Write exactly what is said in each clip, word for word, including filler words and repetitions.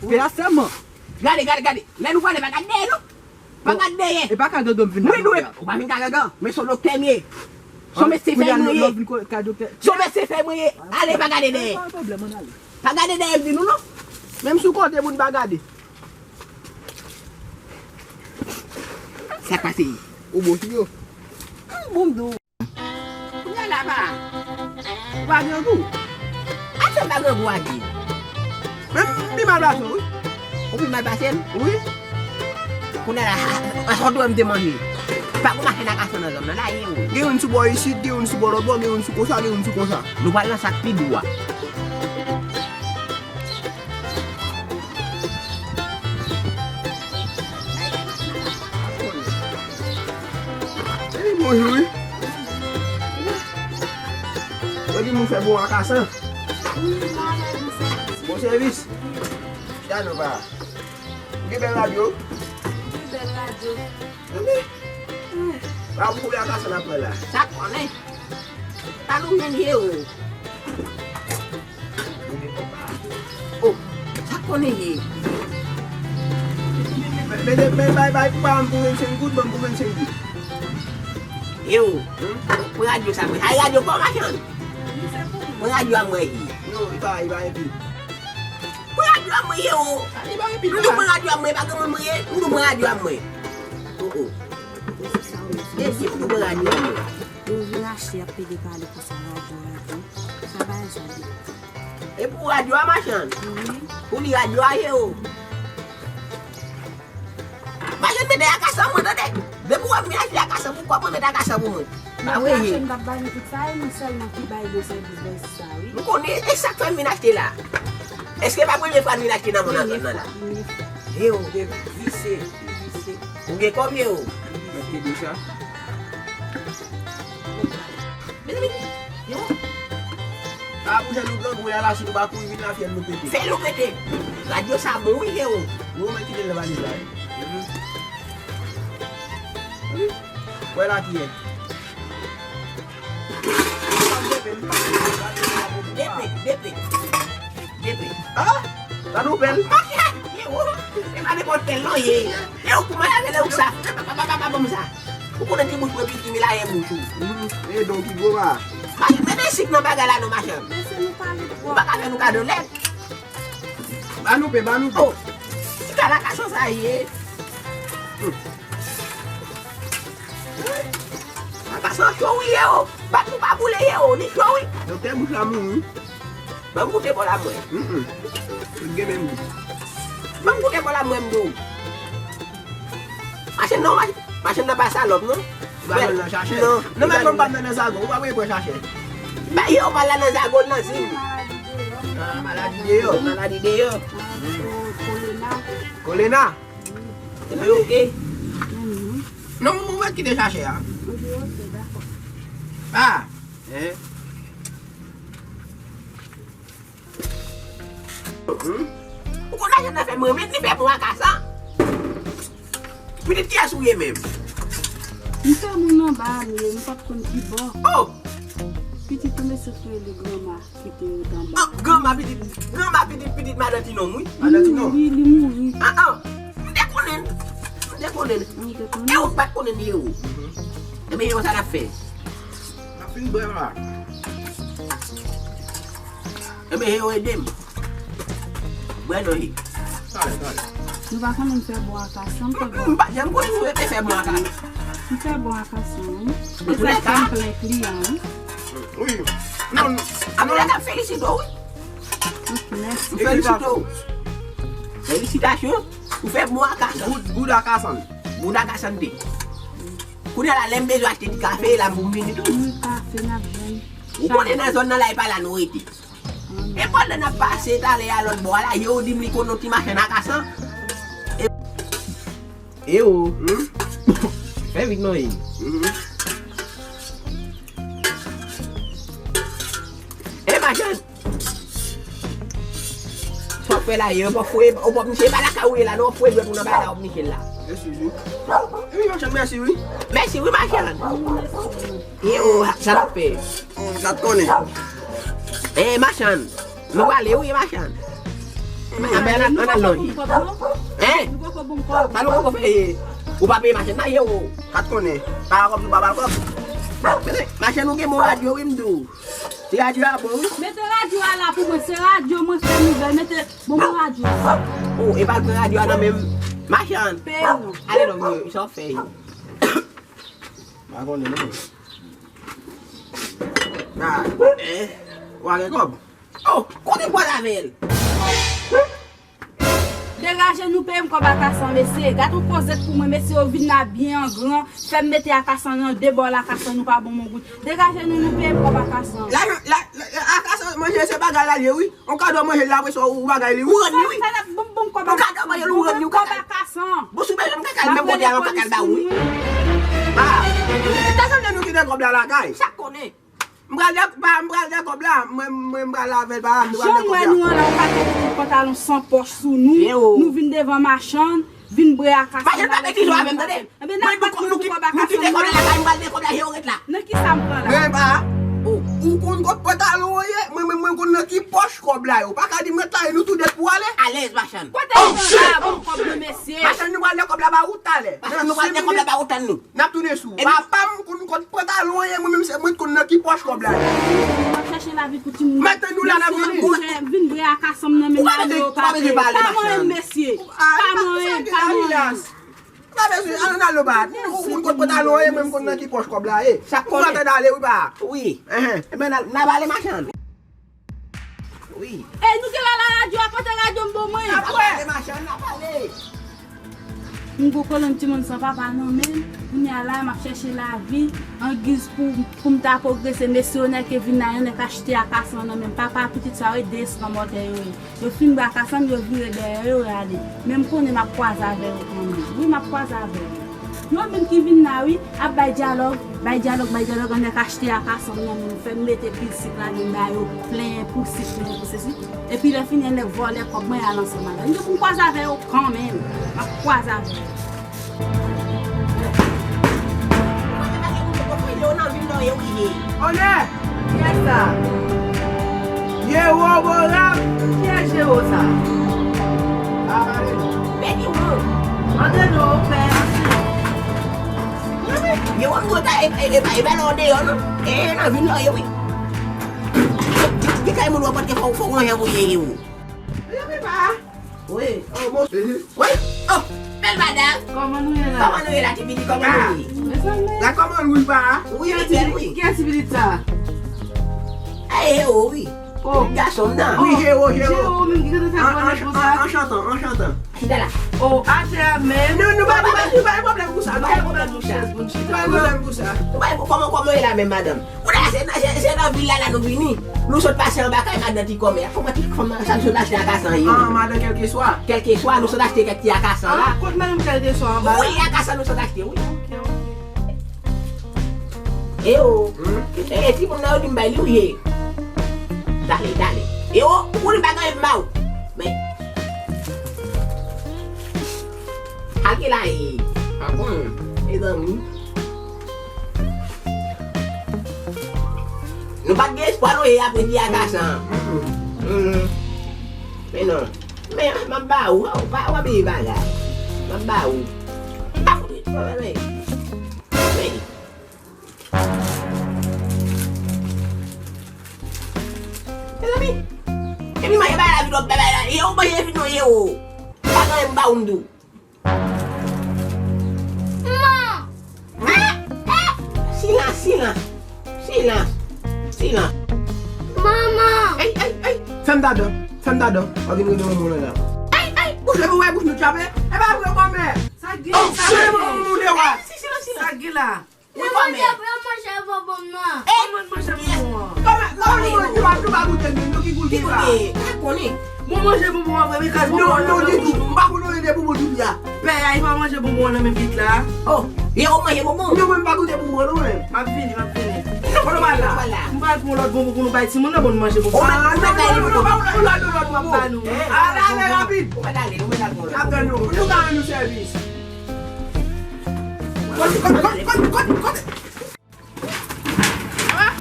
Fè a sèlman. Gade, gade, gade. Lè nou prale, pa gade dèyè, non. Pa gade dèyè. E pa ka dodo m vin la. Mwen dwe. Ou pa vin ka dodo. Men se yon doktè m ye. Se yon medsen fèy mwen ye. Se yon medsen fèy mwen ye. Ale, pa gade dèyè. Pa gade dèyè, m di nou, non. Menm sou kote moun pa gade. Sa k pase? Ou bon, Tigo? Bon, m di w. Kounye a la, pa. Ou pa grangou? Aksè m pa grangou a di. Men m pi mal pase w, wi. Ou pi mal pase m? Wi. Kounye a la, a, a, a, sa w te wè m te manje. Pa gon machann akasan nan zòn nan la, ye, wi. Gen youn sou bò isit, gen youn sou bò lòt bò, gen youn sou konsa, gen youn sou konsa. Nou pral nan sa k pi dou a. Wi, bonjou, wi. Yo di moun fè bon akasan. Bon sèvis. Chita non pa. Ou gen bèl radyo? Ou gen bèl radyo? Wi. Pa pou koube akasan n ap pran la. Sa konnen. Pa nou menm ye, o. Oh, sa konnen ye? Men, men, men, bay, bay, pou pa m pou vennsenk goud, ban m pou vennsenk goud. Yo, pran radyo sa mwen. Ay, radyo pa w, machann. Pran radyo a mwen, ye. Non, li pa, li pa enpi. Pran radyo a mwen, ye, o. Li pa enpi, non. Ou pran radyo a mwen, pa gen moun mwen ye. Ou pran radyo a mwen. Oh, oh. E si ou pran radyo a mwen. Yo vin achte, y ap pede pale konsa radyo a tou. Sa bagay sa di. E pou radyo a, machann? Wi. Pou li radyo a ye, o. Machann, mete akasan mwen, tande. Depi w ap vin achte akasan pou kòb mwen, mete akasan pou mwen. Pa vre ye. Machann k ap ba nou tout sa, e nou sèlman ki bay bon sèvis nan sa, wi. M konnen, e sa k fè m vin achte la. Èske pa premye fwa m vin achte nan moun nan zòn nan la? Premye fwa. Ye, o. Ou gen visye, visye. Ou gen kòb, ye, o. Mèt ke de sa. Mezanmi, yo. A, pou jan nou grangou la, la, si nou pa kouri vin la, fyèl nou pete. Fyèl nou pete. Radyo sa bon, wi, Jero. Wi, mwen kite l nan valiz la, wi. Wi. Wè la ki ye. Depe, depe. Depe. Ah? Sa nou pèl? Mache, Jero. E pa nenpòt pèl, non, ye. Jero, kouman y ap rele ou sa? Pa, pa, pa, pa, pa, bon, sa. Ou konnen ti bouch mwen pi gimi la ye bouch ou. E donk ki gwo pa. Mache, mete sik nan bagay la non, machann. Mesye, nou pale twòp. Ou pa ka fè nou kado lèt. Ba nou pen, ba nou pen. Oh, ti kal akasan sa ye. Hmm. Akasan cho wi ye o. Bat nou pa boule ye o, li cho wi. Doktè bouch la mouri. Ban m goute bò la mwen. Mm, mm. Tout gen menm gou. Ban m goute bò la mwen m di w. Machann nan, machann, machann nan pa salòp, non. Ou pa nan chache? Non. Non, men kòm pa nan zago, ou pa vle pran chache. Ba, yo, pa la nan zago, nan zin. Ah, maladi deyò. Maladi deyò. Kolena. Kolena? Epi, oke. Non, mwen mwen kite chache a. Ah. Hein? Hmm? Ou konn ajan nan fè m renmen, li fè bon akasan. Pitit kiyès ou ye menm? M fè moun anba a m ye, m pa t konn ki bò. Oh! Pitit ou mesye k rele granma ki te ret anba. Ah, granma pitit, granma pitit, pitit madan Tinon, wi. Madan Tinon? Wi, li mouri. Ah, ah. M te konnen. M te konnen. Ou te konnen? E ou pa t konnen li ye ou. Ebyen, yo sa n ap fè. N ap fin bwè la. Ebyen, yo ede m. Bwè non, ye. Talè, talè. Nou pa konnen m fè bon akasan, m fè bon. M pa janm konnen nou te fè bon akasan. M fè bon akasan, wi. Ou fè sa? M plen kliyan, wi. Wi. Non, non. Apre, n ap felisite w, wi. Ok, mèsi. M felisite w. Felisitasyon. Ou fè bon akasan. Good, good akasan. Good akasan te. Kounye a la, lè m bezwen achte ti kafe, la m pou m vini tou. Wi, kafe n ap jwenn. Ou konnen nan zòn nan la, e pa la nou rete. E pandan n ap pase talè a lòt bò a la, yo di m li konnen yon ti machann akasan. E, e o. Hmm? Fè vit non, e. Hmm. E machann. Sa w ap fè la, e, w ap foye, w ap misye pa lakay ou ye la, non, w ap foye dwèt ou nan bagay la, w ap misye la. Mèsi, wi. Wi, machann, mèsi, wi. Mèsi, wi, machann. E o, sa n ap fè. Sa t konnen. E, machann. Nou prale, wi, machann. Anben, ann al, ann al nan li. Hein? Sa nou poko fè ye? Ou pa peye machann nan, ye ou. Pa t konnen. Pa kòb nou pa ba l kòb. Mete, machann nou gen bon radyo, wi, m di w. Ti radyo a bon, wi. Mete radyo a la pou mwen. Se radyo mwen fè nouvèl. Mete bon, bon radyo a. Oh, e pa l pran radyo a nan men m. Machann. Peye non. Ale non, m sa w fè ye. Pa konnen non. Ah, eh, ou pa gen kòb? Oh, kote pral avè l? Degaje nou, peye m kòb akasan, mesye. Gad yon kozèt pou mwen, mesye, yo vin la byen an gran. Fè m mete akasan nan de bò, akasan nou pa ban m yon goud. Degaje nou, nou peye m kòb akasan. La, la, la, akasan manje se bagay la l ye, wi. Yon kado manje l la, apre sa, ou bagay li, ou rann li, wi. Sa, sa, bon, bon, kòb akasan. Yon kado manje l, ou rann li, ou kòb akasan. Bon, si w bezwen m ka al menm kote a, mwen ka al ba ou, wi. Ah, ta sanble nou kite kòb la lakay. Sa konnen. M pral de, pa, m pral de kòb la. Mwen, mwen, m pral avè l, pa, m pral de kòb la. Jan m wè nou an la, yon pakèt kout pantalon san pòch sou nou. Nou vin devan machann, vin bwè akasan. Machann pa mete dlo avè m, tande. Ebyen, n ap bat nou pou kòb akasan. Nou kite kòb la lakay, m pral de kòb la, je w ret la. Nan ki sa m pran la? Men pa. Oh, ou konn kot pantalon an ye, mwen menm mwen konn nan ki pòch kòb la ye. Ou pa ka di m ret la, e nou tou de pou ale. Alèz, machann. Kote nou pran la, bon kòb nou, mesye. Machann, nou pral de kòb la ba ou talè. Machann, nou pral de kòb la ba ou, tann nou. N ap tounen sou ou. Papa m konn kot pantalon an ye, mwen menm se mwen t konn nan ki pòch kòb la ye. M ap chache lavi pou timoun. Mete nou la, n ap vini. Vin bwè akasan m nan men mayo, pa peye. Pa manyen m, mesye. Pa manyen m, pa manyen m. Pa bezwen, ann al non, pa. Ou konn kot pantalon an ye, mwen m konn nan ki pòch kòb la ye. Ou pa tande ale, wi, pa. Wi. Enhen. Ebyen, n a, n a pale machann. Wi. Ey, nou gen la la radyo a, kote radyo m ban mwen? N a pale machann, n a pale. M gwo kolonn timoun san papa nan men m. Kounye a la, m ap chèche lavi. An giz pou, pou m ta pwogrese, mesye yo nèk vin la, yo nèk achte akasan nan men m. Papa pitit sa yo, e de eskanmòtè yo ye. Yo fin bwè akasan m, yo vire dèyè yo, yo ale. Men m konnen m ap kwaze avè yo kanmenm. Wi, m ap kwaze avè yo. Yo menm ki vin la, wi, ap bay dyalòg, bay dyalòg, bay dyalòg, an nèk achte akasan m nan men m, fè m mete pil sik ladan m ba yo, plenyen pou sik, plenyen pou sesi. Epi lè fini, an nèk vòlè kòb mwen, al ansanm avè yo. M gen pou m kwaze avè yo kanmenm. M ap kwaze avè yo. Onè! Kiyès sa? Yewo Borab? Kiyès Yewo sa? Beni wo. Antre non, pè. Yewo, m kontan, e, e, e, e pa lè w deyò non. E nan vil la w ye, wi. Gen kay moun w ap antre, fò, fò w gon jan pou ye, Yewo. Wi. Oh, bon. Wi. Oh, bèl madanm. Kòman nou ye la? Kòman nou ye la, ti pitit? Kòman nou ye? Mezanmi. La kòman nou pa? Wi, li bèl, wi. Kiyès ti pitit sa? Ay, Yewo, wi. Oh. Gason m nan. Wi, Yewo, Yewo. Yewo menm ki konn fè vòlè konsa. An, an, an, an chantan, an chantan. Chita la. Oh, atè a menm. Nou, nou pa, nou pa, nou pa gen pwoblèm pou sa. Nou pa gen pwoblèm pou sa. Nou pa gen pwoblèm pou sa. Nou pa gen, kòman, kòman ye la menm, madanm? Ou la, se nan, se, se nan vil la, la nou vini. Nou sot pase anba kay madan ti kòmè a. Kòman ti kòmè a, sa nou sot achte akasan yo. Ah, madan kèlkeswa. Kèlkeswa, nou sot achte kèk ti akasan la. Ah, kot madan kèlkeswa anba la? Wi, akasan nou sot achte, wi. Ok, ok. E o. Hmm? E, e timoun nan yo di m bay li, wi. Dale, dale. E o, ou konnen bagay m ba ou. Men. Al gen la, e. Pa bon. Mezanmi. Nou pa t gen espwa non, e apre ki akasan. Mm. Men non. Men, m ap ba ou, w ap, w ap veye bagay. M ap ba ou. M pa fout, men, men. Mezanmi. Epi manje bagay la vin wap bay bagay la. E ou manje vin non, e o. Pa gen anyen m ba ou, m di w. Manman! Eh, eh! Silans, silans. Silans. Silans. Manman! Ey, ey, ey! Fèm dadan. Fèm dadan. W ap vin rele manman w la. Ey, ey! Bouch, epi w wè bouch nou tchape? E pa vre, kòmè! Sa gen, sa gen? Sa gen, manman w dewa. Silans, silans, silans. Sa gen la? Wi, kòmè. Manje, manje bonbon nan. Kòman manje bonbon an? Kòmè, kòmè nou manje, nou pa goute menm, nou ki goute la. Ki goute? Pa konnen. Bon, manje bonbon an vre, men kaz bonbon an nan bouch nou. Non, non, ditou. M pa konn anyen de bonbon ditou a. Pè a, li pa manje bonbon an nan menm vit la. Oh, e ou manje bonbon? Non, mwen m pa goute bonbon an, non, mwen. M ap vini, m ap vini. Non, kote w pral la? M pral pran lòt bonbon pou nou bay timoun nan, pou nou manje bonbon. Ah, non, non, non, non, pa yon lòt, lòt bonbon. M ap ba nou. Ale, ale, rapid. Ou mèt ale, ou mèt al pran lòt. N ap tann nou. Nou ka rann nou sèvis. Kote, kote, kote, kote, kote, kote? Ah!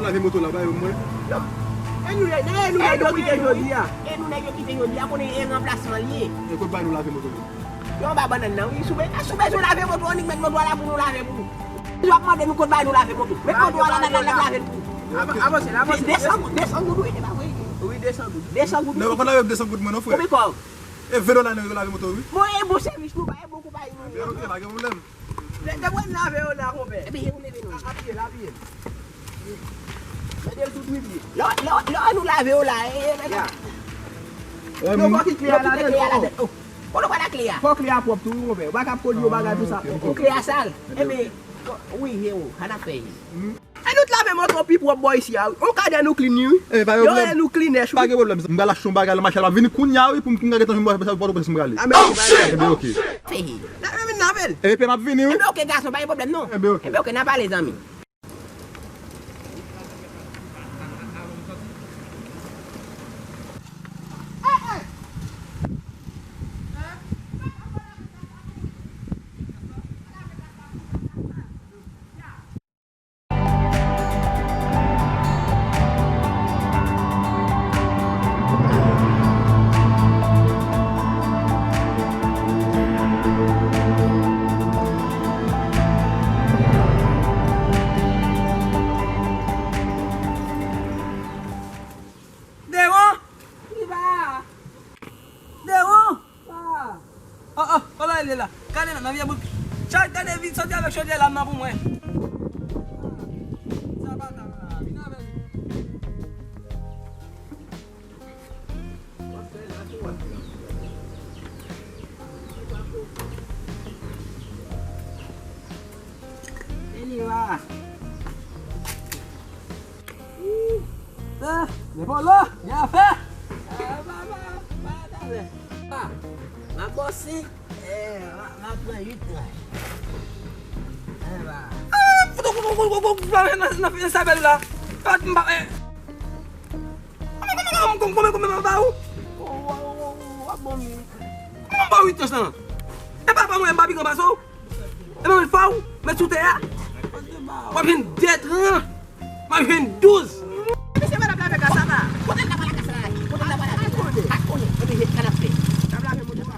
Lave moto la, ba yo mwen. Non. E nou, e nou nèg yo kite jodi a. E nou nèg yo kite jodi a, konnen e ranplasman li ye. E kot bay nou lave moto yo? Yo anba bannann nan, wi, sou be-, sou bezwen lave moto, annik met moto a la pou nou lave pou ou. Si w ap mande nou kot bay nou lave moto, met moto a la, n ap lave l pou ou. Avanse la, avanse. De san goud, de san goud, wi, e pa vre. Wi, de san goud. De san goud, wi. Non, pa lave de san goud mwen non, frè. Konbyen kòb? E ven dola nou lave moto, wi. Bon, e bon sèvis nou ba, e bon konpayi nou ye. Ok, pa gen pwoblèm. Lè, lè mwen lave yo la, konpè. Epi, e ou leve nou. Apiye l, apiye l. Mete l sou tripye. Lè, lè, lè nou lave yo la, e, e, e. Non, fò ki kle a ladan. Oh. Kote w pral ak kle a? Fò kle a pwòp tou, wi, konpè. Ou pa ka ap kole yo bagay tou sa. Kle a sal. Enben, wi, ye ou, sa n ap fè ye. E nou t lave moto pi pwòp bò isi a, wi. On kadè nou clean, wi. Yo rele nou cleaners, wi. Pa gen pwoblèm. M pral achte yon bagay nan mache a, l ap vini kounye a, wi, pou m, pou m ka gentan jwenn bò, bò, bò, bò, m prale. Enben, ok. N ap vin lave l. Epi m ap vini, wi. Enben, ok, gason, pa gen pwoblèm, non. Enben, ok. Enben, ok, n ap pale, zanmi. Dewo! Ki ba? Dewo! Ah. Oh, oh, oh, la, li la. Gade nan, nan vye bout. Chak gade vin soti avèk chodyè lam nan pou mwen. Sa pa ta la, vin avè li. Vini la. Eh, Depolo, byen fè. Ah, ba, ba, ba, talè. Ah, m ap bòsi. Eh, m ap, m ap pran uit tray. Eh, ba. Ah, foto, foto, foto, foto, foto, nan, nan, nan sa bèl la. Ah, m pa, eh. Kòman, kòman, kòman, kòman, kòman m ba ou? W ap bon, wi. Kòman m ba ou uit tray lan? E pa, pa mwen, m pa pi gran pase w? E mwen met fò w, met sou tè a. W ap jwenn dèt, an. W ap jwenn douz. Mesye, mwen ap lave kasa la. Kote l t ap pral lakay la? Kote l t ap pral lave? Ak konnen. Ak konnen. Epi, jan n ap fè? N ap lave moto a.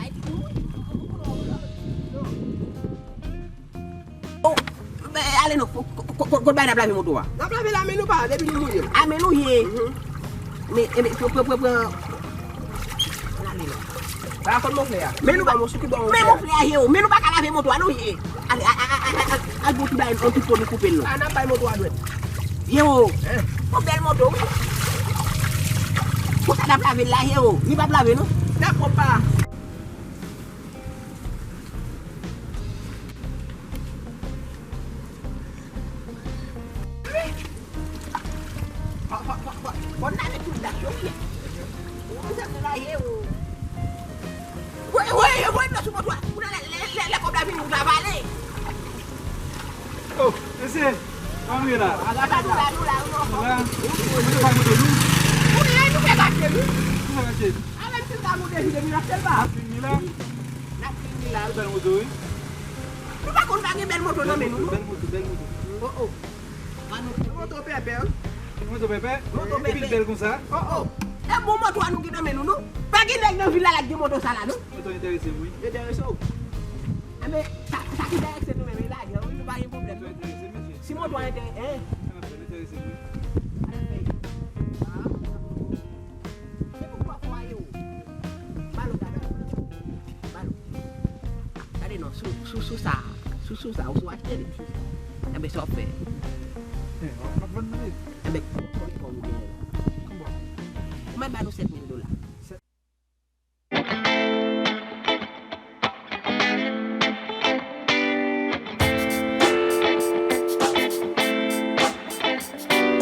Ay, ti moun. Oh, ben, ale non. Ko-, ko-, ko-, kote bay n ap lave moto a? N ap lave l a men nou pa, depi nou mouye. A men nou ye. Mhm. Men, e, men, pran, pran, pran, pran. N ale non. Ba fòn moflè a. Men nou pa, men moflè a ye o. Men nou pa ka lave moto a non ye. Ale, a, a, al bon ti bay, yon ti po nou koupe l non. A, n ap bay moto a dwèt. Ye o. Yon bèl moto, wi. Konsa n ap lave l la, ye o. Li p ap lave non. N ap pwòp pa. Fò n lave tout dat yo, wi. Ou bezwen lave, o. Woy, woy, woy, nan sou moto a. Ou nan lè, lè, lè, lè kòb la vini, ou ta vale. Oh, mesye, kòman w ye la? Ala, ala, nou la, nou la, nou la. Ou la? Ou te bay moto nou? Ou te bay nou fè gate, wi. Ou fè gate? Avèk ti ta moute vide, vide, vide, vide. N ap fini la. N ap fini la, wi. Bèl moto, wi. Nou pa konn pa gen bèl moto nan men nou, non? Bèl moto, bèl moto. Oh, oh. Pa nou moto pèpè, wi. Moto pèpè? Moto pèpè. Epi l bèl konsa. Oh, oh. E bon moto a nou gen nan men nou, non? Pa gen nèg nan vil la la k gen moto sa la, non? Moto enterese m, wi. Enterese w? Enben, sa, sa ki enterese nou menm, e lajan, wi, nou pa gen pwoblèm, non? Moto enterese m, mesye. Si moto a enterese, en? Sa n ap fè, enterese m, wi. Sa n ap fè. Ah. Se pou pwòp fwa yo. Balo gade. Balo. Gade non, sou, sou, sou sa. Sou, sou sa, ou sou achte li. Enben, sa w ap fè? Eh, w ap vann li? Enben, konbyen kòb ou genyen la? Konbyen? Ou mèt ba nou sèt mil dola.